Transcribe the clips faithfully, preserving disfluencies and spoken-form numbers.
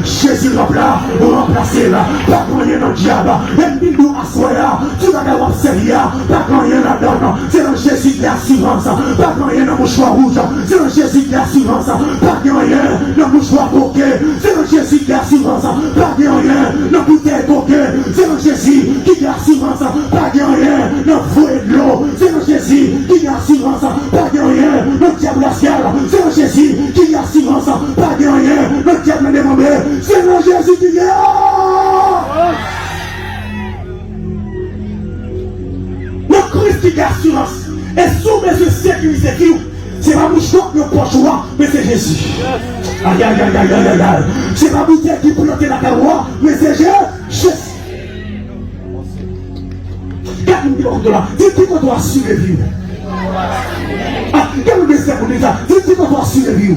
Jezi ranpla-, ranplase l. Pa gen anyen nan dyab. E m vin di w aswè a, ti bagay w ap sèvi a, pa gen anyen ladan l. Se nan Jezi ki asirans. Pa gen anyen nan mouchwa wouj. Se nan Jezi ki asirans. Pa gen anyen nan mouchwa koke. Se nan Jezi ki asirans. Pa gen anyen nan boutèy koke. Se nan Jezi ki gen asirans. Pa gen anyen nan voye dlo. Se nan Jezi ki gen asirans. Pa gen anyen nan dyab rasyal. Se nan Jezi ki gen asirans. Pa gen anyen nan dyab nan demanbre. Se nan Jezi ki gen. Nan Kris ki gen asirans. E si w bezwen sekirize vi w, se pa mouch k nan pòch ou a, men se Jezi. Ayayayayayay. Se pa boutèy ki plante lakay ou a, men se Je-, Jezi. Gad moun ki bò kote w la. Di, ki kote w asire vi w? Ah, gad moun dezèt moun deja. Di, ki kote w asire vi w?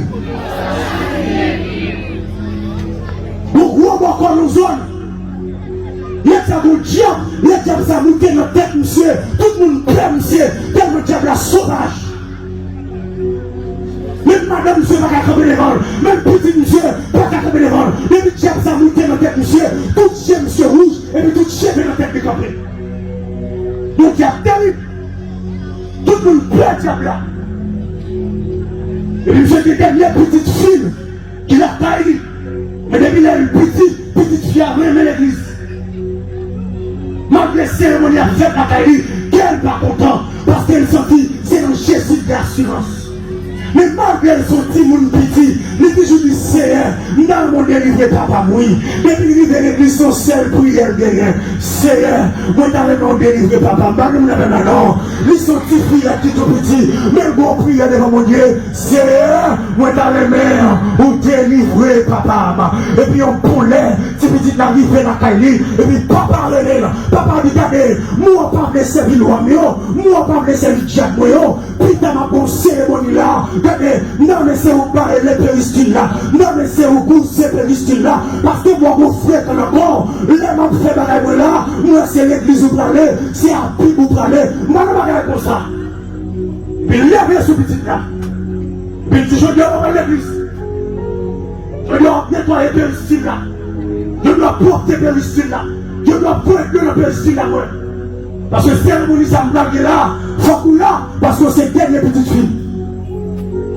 Yon gwo bòkò nan zòn. Lè sa gon dyab, lè dyab sa moute nan tèt misye, tout moun pè misye, tèlman dyab la sovaj. Menm madanm misye pa ka kanpe devan l, menm pitit misye pa ka kanpe devan l. Depi dyab sa moute nan tèt misye, tout je misye wouj, epi tout cheve nan tèt li kanpe. Yon dyab terib. Tout moun pè dyab la. Epi misye gen dènye pitit fi l ki lakay li. Men depi lè l piti, pitit fi a renmen legliz. Malgre seremoni ap fèt lakay li, kè l pa kontan, paske l santi se nan Jezi ki gen asirans. Men malgre l se yon timoun piti, li toujou di, Seyè, m ta renmen w delivre papa m, wi. Depi l rive legliz, se yon sèl priyè l genyen. Seyè, mwen ta renmen w delivre papa m. Pa gen moun avè m la, non. Li se yon ti fiyèt ki tou piti, men l gen yon priyè devan Bondye. Seyè, mwen ta renmen ou delivre papa m. Epi yon bon lè, ti pitit la rive lakay li, epi papa rele l. Papa di, gade, mwen pa vle sèvi lwa m yo, mwen pa vle sèvi dyab mwen yo. Pita m ap ba w seremoni la. Gade, m ta renmen se ou k bare le peristil la. M ta renmen se ou k wouze peristil la. Paske m wè w gon frekan nan kò w. Lè m ap fè bagay mwen la, m wè se legliz ou prale, se a Bib ou prale. M pa nan bagay konsa. Epi l leve sou pitit la. Epi l di, jodi a w ap al legliz. Jodi a w ap netwaye peristil la. Jodi a w ap pwòpte peristil la. Jodi a w ap voye dlo nan peristil la pou mwen. Paske seremoni sa m pral gen la, fòk ou la, paske w se dènye pitit fi m.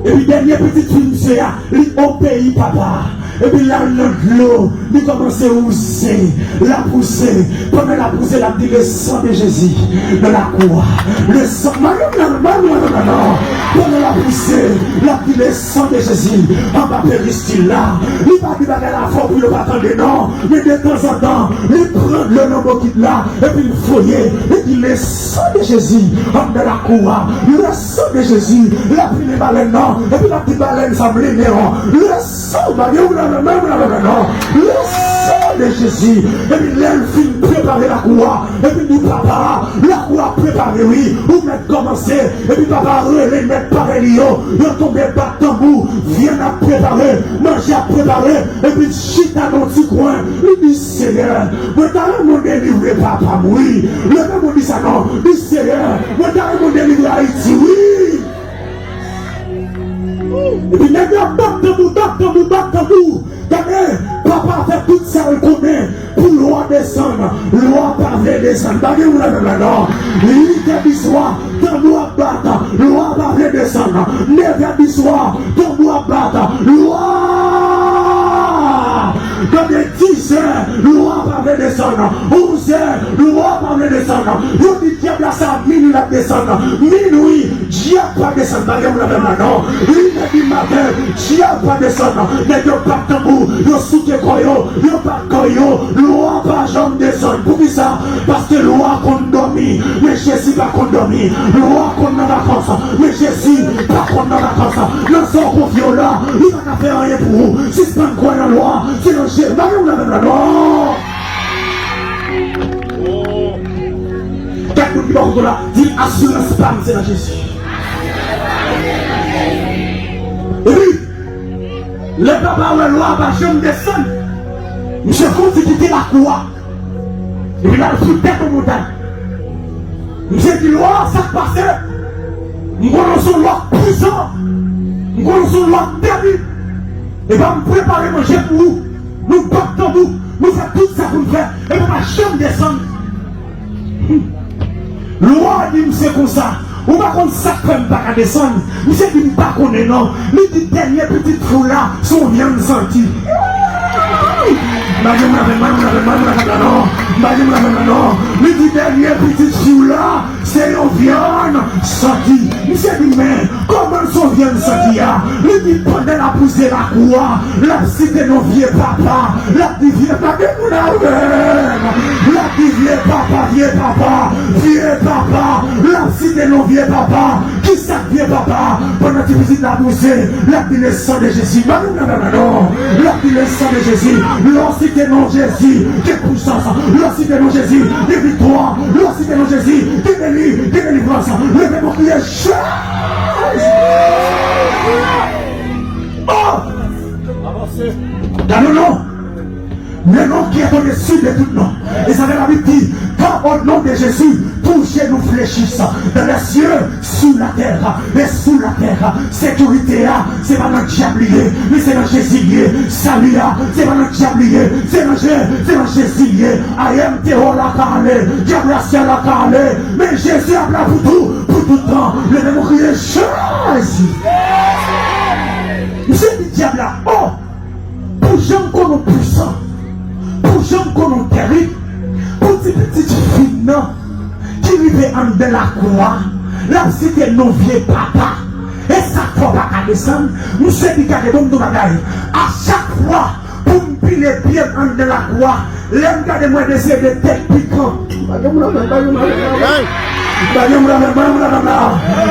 Epi dènye pitit fi misye a, li obeyi papa a. Epi l al nan dlo, li kòmanse wouze, l ap wouze. Pandan l ap wouze, l ap di, le sang de Jésus dans la cour. Le sang, madanm nan, madanm nan, madanm nan. Pandan l ap wouze, l ap di, le sang de Jésus anba peristil la. Li pa di bagay la fò pou yo pa tande, non. Men detanzantan, li pran dlo nan bokit la, epi l voye, li di, le sang de Jésus anndan lakou a, le sang de Jésus, l ap limen balèn nan, epi l ap di balèn sa m limen an, le sang, pa gen moun avè m, moun avè m non, le sang de Jésus, epi lè l fin prepare lakou a, epi l di papa, lakou a prepare wi, ou mèt kòmanse, epi papa rele mèt parèy li yo, yo tonbe bat tanbou, vyann ap prepare, manje ap prepare, epi l chita nan yon ti kwen, li di, Seyè, mwen ta renmen w delivre papa m, wi. Leve men w di sa non, di, Seyè, mwen ta renmen w delivre Ayiti, wi. Epi nèg yo ap bat tanbou, bat tanbou, bat tanbou. Gade, papa fè tout sa l konnen pou lwa desann. Lwa pa vle desann. Pa gen moun avè m la non. Uit è di swa, tanbou ap bat. Lwa pa vle desann. Nèf è di swa, tanbou ap bat. Lwa! Gade, diz è, lwa pa vle desann. Onz è, lwa pa vle desann. Yo di dyab la sa minui l ap desann. Minui, dyab pa desann. Pa gen moun avè m la non. Inè di maten, dyab pa desann. Nèg yo bat tanbou, yo souke kò yo, yo bat kò yo. Lwa pa janm desann. Poukisa? Paske lwa konn dòmi, men Jezi pa konn dòmi. Lwa konn nan vakans, men Jezi pa konn nan vakans. Nan sa w konfye w la, li pa ka fè anyen pou ou. Sispann kwè nan lwa, se nan Jezi. Pa gen moun avè m la non. Kèk moun ki bò kote w la, di l, asirans pa m se nan Jezi. Epi, lè papa wè lwa pa janm desann, misye kouri kite lakou a. Epi l al sou tèt yon montay. Misye di, lwa, sa k pase? M konnen w se yon lwa k pwisan. M konnen w se yon lwa k terib. Epa m prepare manje pou ou. Nou Nou, nou fè tout sa pou n fè, epi pa janm desann. Hmm. Lwa di m se konsa. Ou pa konn sa k fè m pa ka desann? Misye di m pa konnen non. Li di dènye pitit fi w la se yon vyann santi. M pa gen moun avè m, m pa gen moun avè m, m pa gen moun avè m la non. M pa gen moun avè m la non. Li di dènye pitit fi w la se yon vyann santi. Misye di men, kòman l se yon vyann santi a? Li di pandan l ap wouze lakou a, l ap site non vye papa, l ap di vye papa, gen moun avè m. L ap di vye papa, vye papa, vye papa, l ap site non vye papa. Kisa k vye papa? Pandan ti pitit la ap wouze, l ap di le sang de Jésus. M pa gen moun avè m la non. L ap di le sang de Jésus. Lè w site non Jezi, gen pwisans. Lè w site non Jezi, gen viktwa. Lè w site non Jezi, gen deli-, gen delivrans. Leve men w kriye Jezi! Oh! Gade non! Le nom qui est au-dessus de tout nom. E sa fè Labib di, car au nom de Jésus, tout genou fléchisse dans les cieux, sur la terre et sous la terre. Sekirite a, se pa nan dyab li ye, men se nan Jezi li ye. Sali a, se pa nan dyab li ye, se nan Je-, se nan Jezi li ye. Ayèm te wò la ka ale, dyab la syèl la ka ale, men Jezi ap la pou tou, pou tout tan. Leve men w kriye Jezi! Misye di dyab la, oh! Pou jan m konnen w pwisan, pou jan m konnen w tèrib, pou ti pitit fi m nan ki rive anndan lakou a, l ap site non vye papa, e sa k fè w pa ka desann, misye di gade ban m di w bagay, a chak fwa pou m pile pye m anndan lakou a, lè m gade m wè de se de tèt pikan. Pa gen moun avè m, pa gen moun avè m. Pa gen moun avè m, pa gen moun avè m la.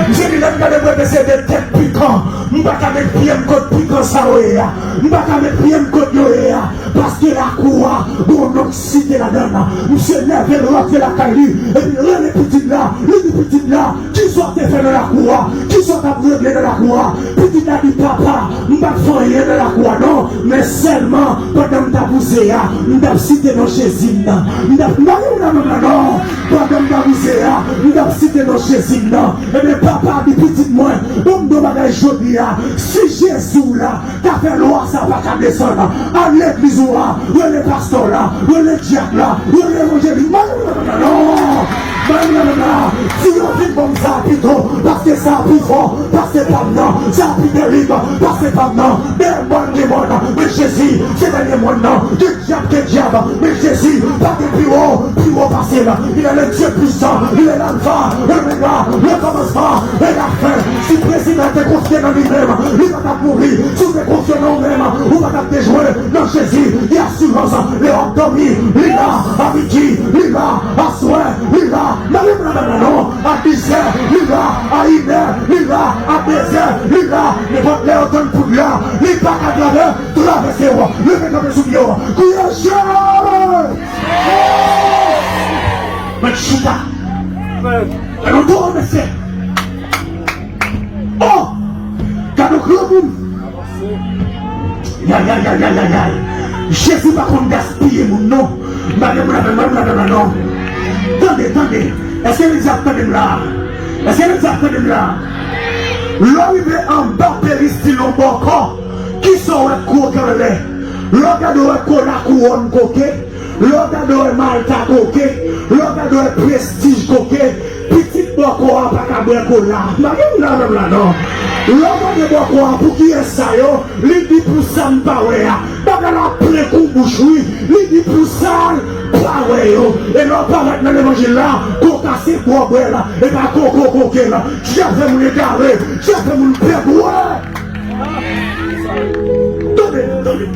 Misye di lè m gade m wè de se de tèt pikan. M pa ka met pye m kot pikan sa yo ye a. M pa ka met pye m kot yo ye a. Paske lakou a, gon non k site ladan l. Misye leve l rantre lakay li, epi l rele pitit la. Li di pitit la, kisa w te fè nan lakou a? Kisa w t ap regle nan lakou a? Pitit la di, papa, m pa t fè anyen nan lakou a non, men sèlman pandan m t ap wouze a, m t ap site non Jezi m nan. M t ap, m pa gen moun avè m la non. Pandan m t ap wouze a, m t ap site non Jezi m nan. Ebyen, papa di pitit mwen, ban m di w bagay jodi a, si Jezi w la ka fè lwa sa pa ka desann, al legliz ou a, rele pastè w la, rele dyak la, rele evanjelis, m pa gen moun avè m la non. M pa gen moun avè m la. Si yo vin ban m sa pito, paske sa pi fò, pase pa m nan, sa pi tèrib, pase pa m nan. Dèyè mòn gen mòn, men Jezi se dènye mòn nan. Gen dyab gen dyab, men Jezi pa gen pi wo, pi wo pase l. Il est le Dieu puissant, il est l'alpha, l'oméga, le commencement et la fin. Si prezidan te konfye nan li menm, li pa t ap mouri. Si w te konfye nan ou menm, ou pa t ap dejwe. Nan Jezi, gen asirans. Lè w ap dòmi, li la. A midi, li la. Aswè, li la. Nan li menm nan non. A dizè, li la. A inè, li la. A dezè, li la. Nenpòt lè yo tann poud la, li pa ka travè-, travèse w. Leve kanpe sou pye w. Kriye Jezi! Mèt chita. Gade yon gwo mesye. Oh! Gade yon granmoun. Yayayayayay. Jezi pa konn gaspiye moun non. M pa gen moun avè m, m pa gen moun avè m non. Tande, tande. Èske legliz ap tande m la? Èske legliz ap tande m la? Lè w rive anba peristil yon bòkò, kisa w wè k koke anlè? Lè w gade w wè kola kouwòn koke. Lè w gade w wè Malta koke, lè w gade w wè Prestij koke, pitit bòkò a pa ka bwè kola. M pa gen moun avè m la non. Lè w gade bòkò a, pou kiyès sa yo? Li di pou sa m pa wè a. Bagay la plen kou bouch wi. Li di pou sa l pa wè yo. E lè w parèt nan levanjil la, koka se bò bwè la, e pa koko koke la. Dyab fè moun egare, dyab fè moun pèdi wè. Tande, tande.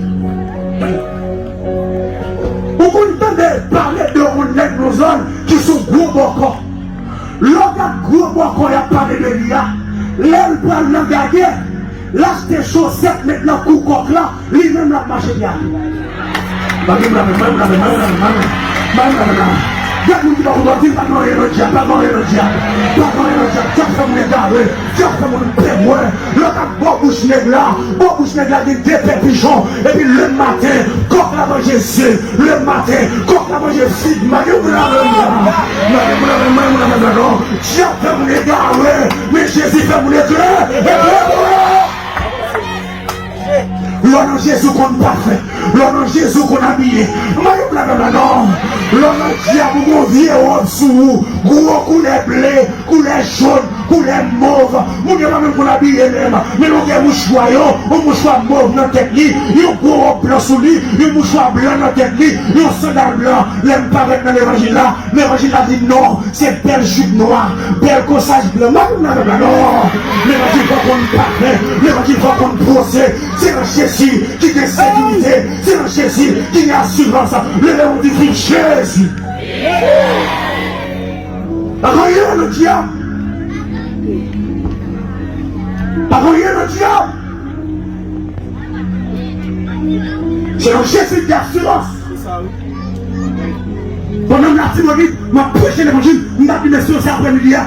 Ou konn tande pale de yon nèg nan zòn ki sou gwo bòkò. Lè w gad gwo bòkò y ap pale de li a, lè l pral nan gagè, l achte chosèt met nan kou kòk la, li menm l ap mache pye a. Bagay m la menm, bagay m la menm, bagay m la menm, bagay m la menm. Gad moun ki bò kote w, di l pa gen anyen nan dyab, pa gen anyen nan dyab, pa gen anyen nan dyab, dyab fè moun egare, dyab fè moun pèdi wè. Lè w gad bò bouch nèg la, bò bouch nèg la gen de pè pijon, epi lè maten, kòk la manje ze, lè maten, kòk la manje fig, m pa gen moun avè m la, m pa gen moun avè m, m pa gen moun avè m la non. Dyab fè moun egare, men Jezi fè moun egare, egare. Lè w nan Jezi w konn pafè. Lè w nan Jezi, w konn abiye. Mwen, yo, blablabla, non. Lè w nan dyab, ou gen yon vye wòb sou ou, gwo koulè ble, koulè jòn, koulè mòv. Moun yo pa menm konn abiye menm. Men longueur mouchwa yo, yon mouchwa mòv nan tèt li, yon gwo wòb blan sou li, yon mouchwa blan nan tèt li, yon sandal blan. Lè m parèt nan levanjil la, levanjil la di non, se bèl jip nwa, bèl kòsaj blan. Mwen, yo, blablabla, non. Levanjil fò konn pafen, levanjil fò konn pwose. Se nan Jezi ki gen sekirite, se nan Jezi ki gen asirans. Leve w di, viv Jezi. Pa gen anyen nan dyab. Pa gen anyen nan dyab. Se nan Jezi ki gen asirans. Pandan m Latibonit, m ap preche levanjil, m t ap vin espere se aprèmidi a.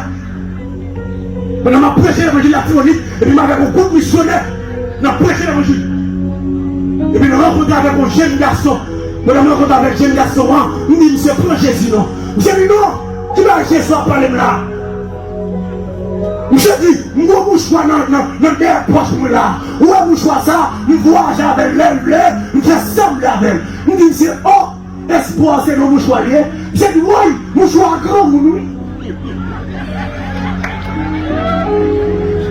Pandan m ap preche levanjil Latibonit, epi m avèk yon gwoup misyonè, n ap preche levanjil. Epi n rankontre avèk yon jenn gason. Pandan m rankontre avèk jenn gason an, m di misye pran Jezi non. Misye di non, ki bagay Jezi w ap pale m la? Misye di, m gen yon mouchwa nan, nan, nan dèyè pòch mwen la. Ou wè mouchwa sa, m vwayaje avè l lè m vle, m fè sa m vle avè l. M di misye, o, espwa se nan mouchwa l ye. Misye di, woy, mouchwa granmoun wi.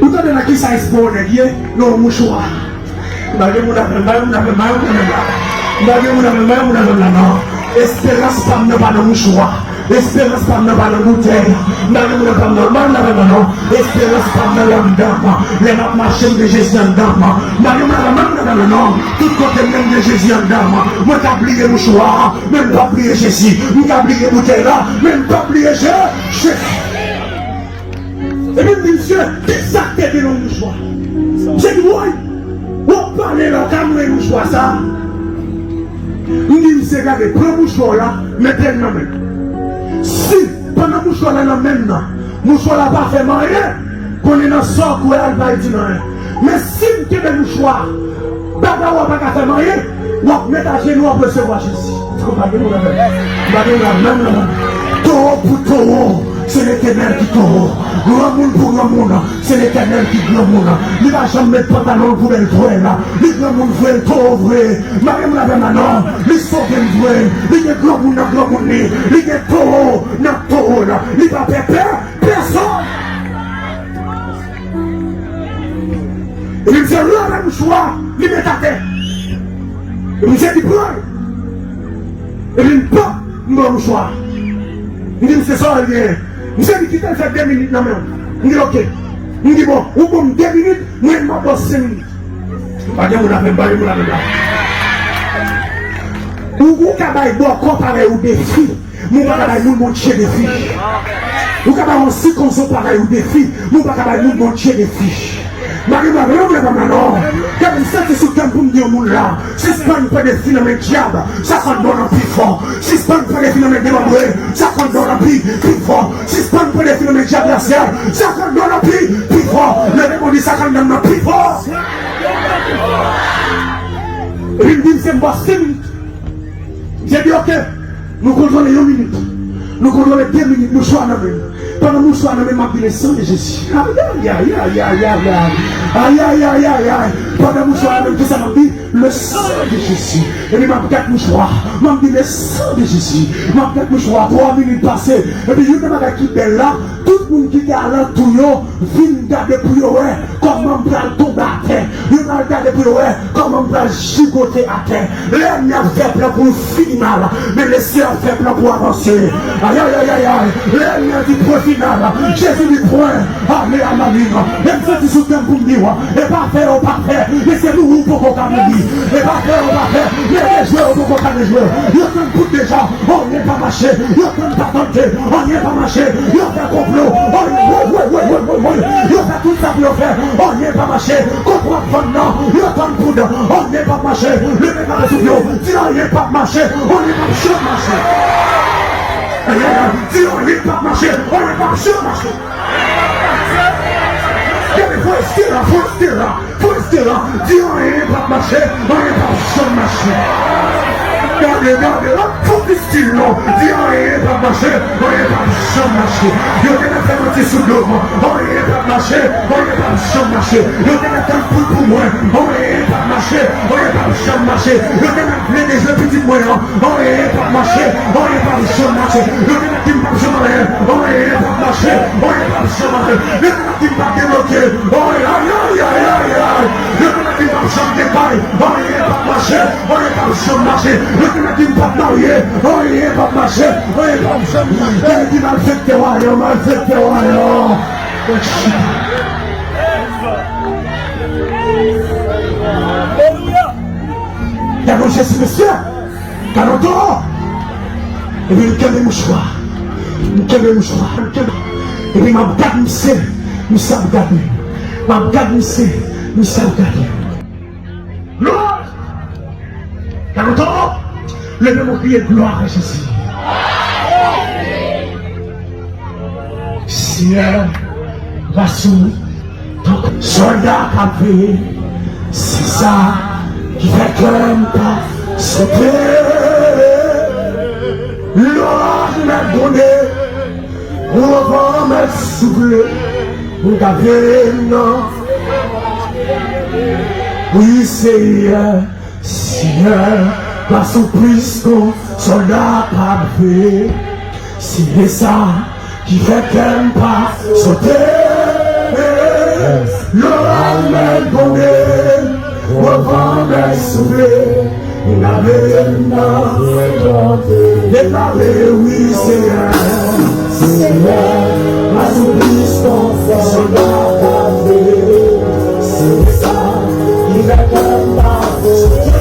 Ou tande nan kisa espwa yon nèg ye? Nan yon mouchwa. M pa gen moun avè m, m pa gen moun avè m, m pa gen moun avè m la. M pa gen moun avè m, m pa gen moun avè m la, non. Esperans pa m nan pa nan mouchwa. Esperans pa m nan pa nan boutèy. M pa gen moun avè m, non, m pa gen moun avè m la, non. Esperans pa m nan anndan m. Lè m ap mache, m gen Jezi anndan m. M pa gen moun avè m, m pa gen moun avè m la, non. Tout kote m ye, m gen Jezi anndan m. Mwen ka bliye mouchwa, men m p ap bliye Jezi. M ka bliye boutèy la, men m p ap bliye Je-, Jezi. Epi m di misye, kisa k te gen nan mouchwa? Misye di, woy, w ap pale la, w ka mwen mouchwa sa? M di misye, gade, pran mouchwa w la, mete l nan men m. Si, pandan mouchwa w la nan men m nan, mouchwa w la pa fè m anyen, konnen nan sa w kwè a, l pa itil anyen. Men si m kenbe mouchwa a, bagay ou a pa ka fè m anyen, w ap met ajenou, w ap resevwa Jezi. M pa gen moun avè m. M pa gen moun avè m, non, non, non. Towo pou towo, se Letènèl ki towo. Granmoun pou granmoun, se Letènèl ki granmoun. Li pa janm met pantalon l pou bèl vre la. Li granmoun vre, l towo vre. M pa gen moun avè m la, non. Li sove m vre. Li gen granmoun nan granmoun li. Li gen towo nan towo la. Li pa pè pè. Pèsonn! Epi misye lave mouchwa, li met atè. Epi misye di, pran l. Epi m pran, m pran mouchwa. M di, misye, sa w genyen? Misye di, kite l fè de minit nan men w. M di, oke. M di, bon, ou ban m de minit, mwen, m ap ba w senk minit. M pa gen moun avè m, m pa gen moun avè m la. Ou, ou ka bay bòkò parèy ou defi. Men w pa ka bay moun Bondye defi. Ou ka bay yon sikonso parèy ou defi, men w pa ka bay moun Bondye defi. M pa gen pwoblèm, lè pa mal non. Gade, m santi sou kè m pou m di yon moun la, sispann pran defi nan men dyab, sa konn bon nan pi fò. Sispann pran defi nan men demanbre, sa konn bon nan pi, pi fò. Sispann pran defi nan men dyab rasyal, sa konn bon nan pi, pi fò. Leve pou di sa konn bon nan pi fò. Epi m di, m se m bòs, se m Misye di, oke, nou kontwole yon minit. Nou kontwole de minit, mouchwa nan men m. Pandan mouchwa nan men m, m ap di, le sang de Jésus. Ayayay, ayayay, ayayay. Ayayay, ayayay. Pandan mouchwa nan men m, kisa m ap di? Le sang de Jésus. Epi m ap gad mouchwa. M ap di, le sang de Jésus. M ap gad mouchwa. Twa minit pase. Epi youn nan bagay ki bèl la, tout moun ki te alantou yo vin gade pou yo wè kòman m pral tonbe atè. Yo pral gade pou yo wè kòman m pral jigote atè. Lènmi ap fè plan pou l fini mal, men Leseyè ap fè plan pou avanse. Ayayayayay. Lènmi an di pwen final. Jezi di pwen. Ale a la liy. E m santi sou kè m pou m di w, e pa fè yo pa fè, men se mouri w poko ka mouri. E pa fè yo pa fè, men dejwe yo poko ka dejwe. Yo tann kout deja. Anyen pa mache, yo tann patante, anyen pa mache, yo fè konplo, anyen, woy, woy, woy, yo fè tout sa pou yo fè, anyen pa mache, kot w ap vann nan, yo tann poud, anyen pa mache, leve kanpe sou pye w, di anyen p ap mache, anyen p ap janm mache. Di anyen p ap mache, anyen p ap janm mache. Gade, fò espere, fò espere. Fò espere, di anyen p ap mache, anyen p ap janm mache. Gade, Gade, gade, la, fòk li stil non. Di anyen p ap mache, anyen p ap janm mache. Yo te mèt fè manti sou do m. Anyen p ap mache, anyen p ap janm mache. Yo te mèt tann poul pou mwen. Anyen p ap mache, anyen p ap janm mache. Yo te mèt vle dejwe pitit mwen an. Anyen p ap mache, anyen p ap janm mache. Yo te mèt di m p ap janm anyen. Anyen p ap mache, anyen p ap janm mache. Yo te mèt di m p ap debloke. Anyen, ay, ay, ay, ay, ay. Yo te mèt di m p ap janm gen kay. Anyen p ap mache, anyen p ap janm mache. Yo te mèt di m p ap marye. Anyen p ap mache, anyen p ap janm mache. Yo te di malfektè wayan, malfektè wayan. Alelouya. Gade yon Jezi, mesye. Gade yon toro. Epi m kenbe mouchwa. M kenbe mouchwa. M kenbe. Epi m ap gad misye. Misye ap gade. M ap gad misye. Misye ap gade. Glwa! Gade yon toro. Leve men w kriye glwa a Jezi. Senyè, va sou tankou sòlda k ap veye. Se sa ki fè kè m pa sote. Lòd mèt gwonde, gwo van mèt soufle. M ka veye m nan. Wi, Senyè. Senyè, plas ou plis kon sòlda k ap veye. Se sa ki fè kè m pa sote. Lòd mèt gwonde, gwo van mèt soufle. N a veye nan deklare wi, Senyè. Senyè, plas ou plis kon sòlda k ap veye. Se sa ki fè kè m pa sote.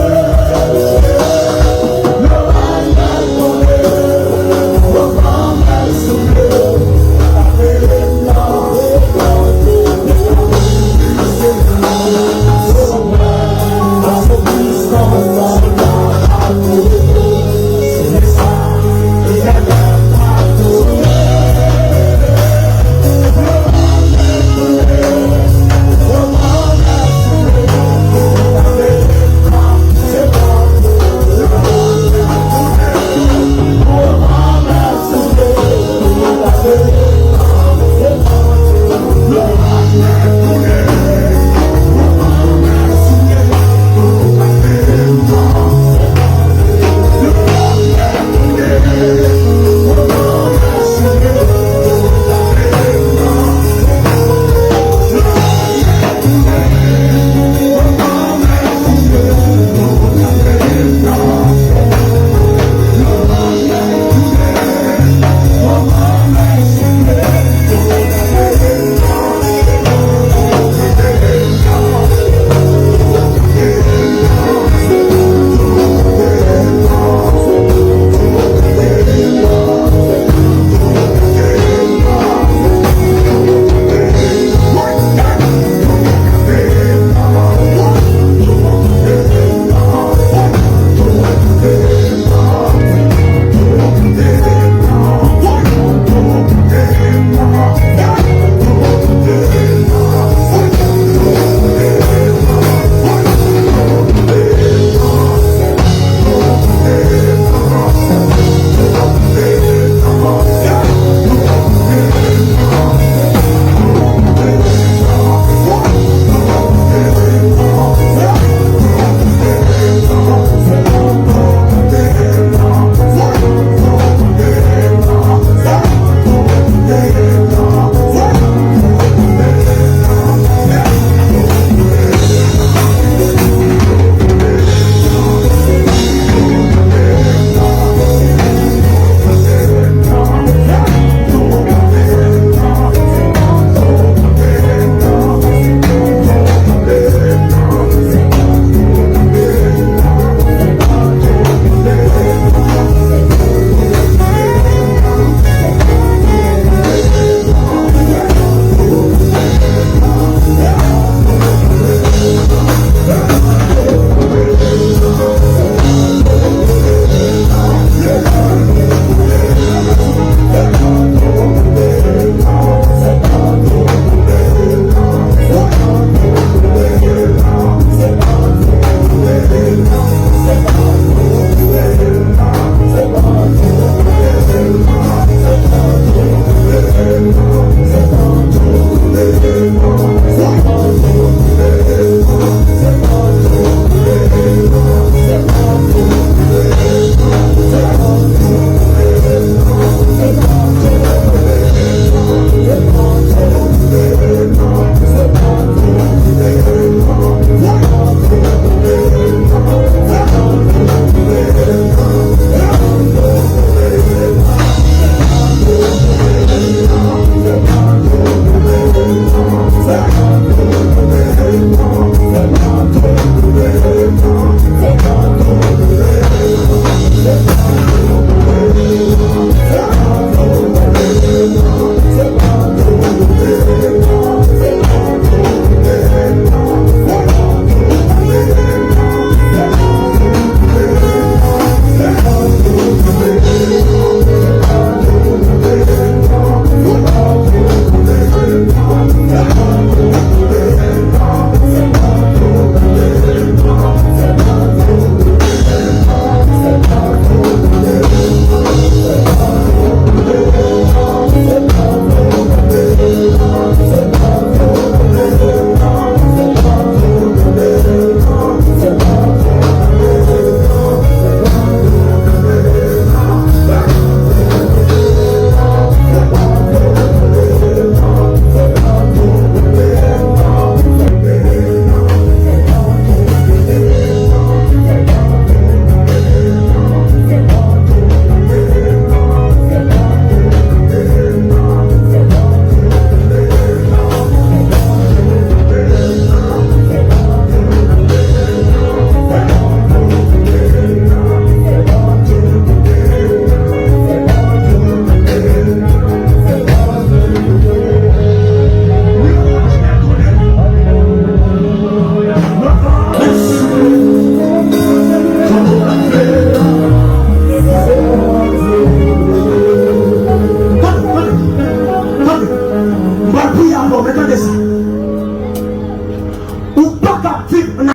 Bon, men tande sa. Ou pa kab viv ann